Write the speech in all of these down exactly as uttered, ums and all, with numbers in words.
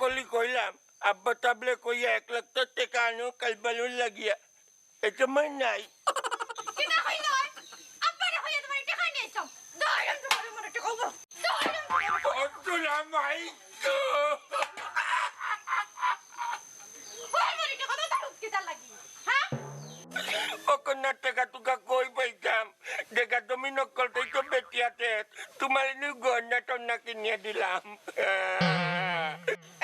বলি কইলাম, আব্বা তাবলে কইয়া এক লাখ টেকা আনো কাল বালুর লাগিয়া। এটা মাই নাই। কিতা কইলা? আব্বারে কইয়া তুমার টেকা নিয়া আইছলাম। দাঁড়াও, তুমার মনে টেকা অইবো। দাঁড়াও। ও দুলা মাই গো। ওই মনে টেকা তো তার উৎকিতার লাগি। হ্যাঁ? ও কন্যা টেকা টুকা কই পাইতাম? দেখা তুমি নকল তাই তো বেটিয়াতে। তুমার নিউ গয়না টন্না কিনিয়া দিলাম।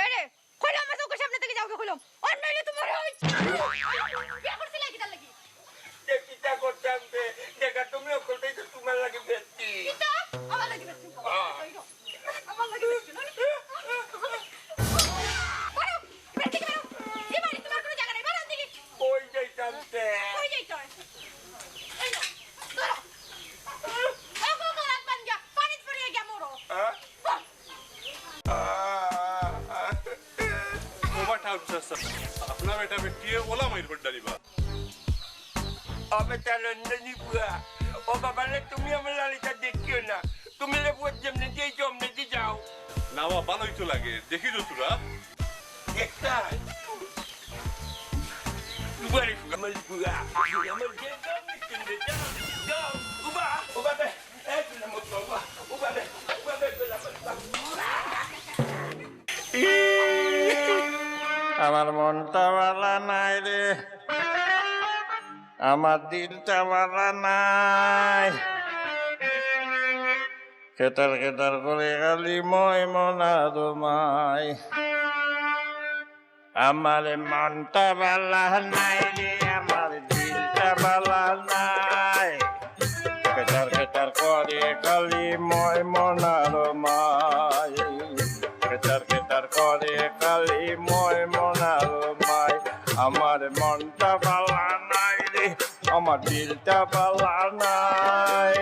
এরে, কইলো আমার চোখের সামনে থাকি যাও গি কইলাম। অন্য হইলে তুমার হইছে। বিয়া করছিলা কিতার লাগি? এ কিতা করতাম রে? দেখা তুমি অকলটাই তো তুমার লাগি বেটি। কিতা? আমার লাগি বেটি। আহ। কইলো। আমার লাগি বেটি। বারো, বেটি বারো। এই বাড়ি তুমার কুনু জাগা নাই, বারো দেখি। কই যাইতাম তে? কই যাইতাম? এই নাও, ধরো। ও গো, গো, রাত বান গিয়া, পানিত পড়িয়া গিয়া মরো। হ্যাঁ? হ্যাঁ। ও বা ঠাকুর চাচা, আপনার বেটা বেটিয়ে ওলা মাইর বড্ডা নিবা। ও বেটা লন্ডনী পুয়া, ও বাবারে তুমি আমার লালিতা দেখিও না। তুমি লে পুয়া যেমনে দিয়ে যাও, অমনে দিয়ে যাও। না বা, ভালোই তো লাগে, দেখি তো তোরা। একটা। দুবারই পুয়া, আমার পুয়া, আমার যে যাও, যাও, যাও, উবা, উবা বে। আমার মনটা ভালা নাই রে, আমার দিলটা ভালা নাই। কেটার কেটার করে খালি মই মনার মাই। আমার মনটা ভালা নাই রে, আমার দিলটা ভালা নাই। কেটার কেটার করে খালি মই মনার মাই। কেটার কেটার করে খালি মই মনার মাই। আমার মনটা ভালা নাই রে, আমার দিলটা ভালা নাই।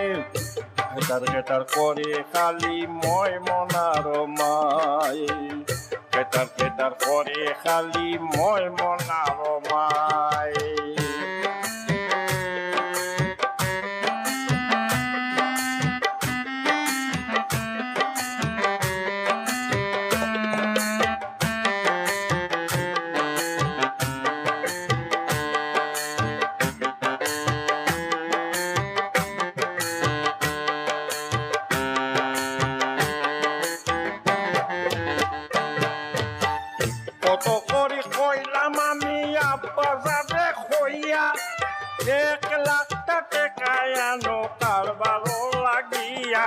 কেটার কেটার করে খালি মই মনার মাই। কেটার কেটার করে খালি মই মনার মাই। কত করি কইলাম আমি আব্বা যাবে কইয়া, এক লাখটা টেকা আনো কারবারও লাগিয়া।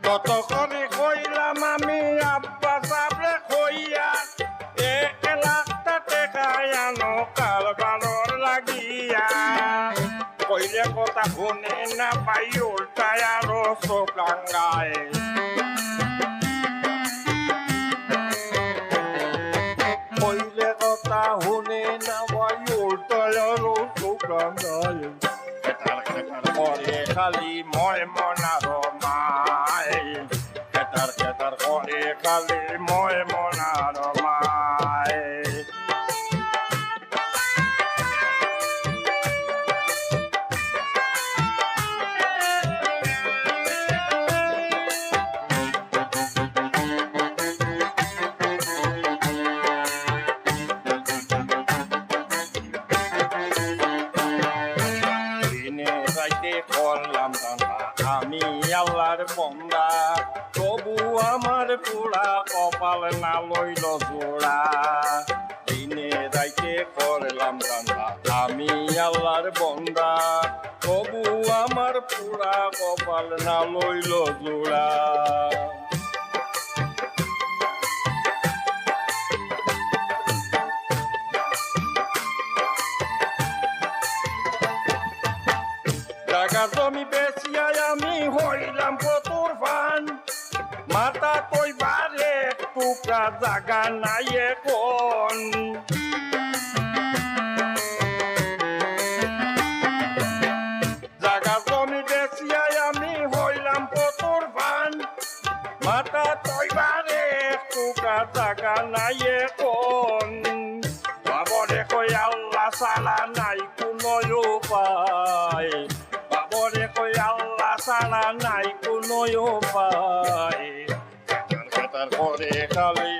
কত করি কইলাম আমি আব্বা যাবে কইয়া, এক লাখটা টেকা আনো কারবারও লাগিয়া। কইলে কথা হুনে না ভাই, উল্টায় আরো চোখ রাঙায়। কইলে কথা হুনে না ভাই, উল্টায় আরো চোখ রাঙায়। কেটার কেটার করে খালি মই মনার মাই। কেটার কেটার করে খালি মই মনার মাই। দিনে রাইতে করলাম ধান্দা আমি আল্লার বন্দা, তবু আমার পোড়া কপাল না লইল জোড়া। দিনে রাইতে করলাম ধান্দা আমি আল্লার বন্দা, তবু আমার পোড়া কপাল না লইল জোড়া। জাগা জমি বেচিয়া আমি হইলাম কতর ফান, মাথা তৈবার এক টুকরা জাগা নাই এখন। জাগা জমি বেচিয়া আমি হইলাম কতর ফান, মাথা তৈবার এক টুকরা জাগা নাই এখন। বাবরে কই আল্লাহ ছাড়া নাই কুনো উপায়, বাবরে কই আল্লাহ ছাড়া নাই কোনো উপায়। কাতার কাতার করে খালি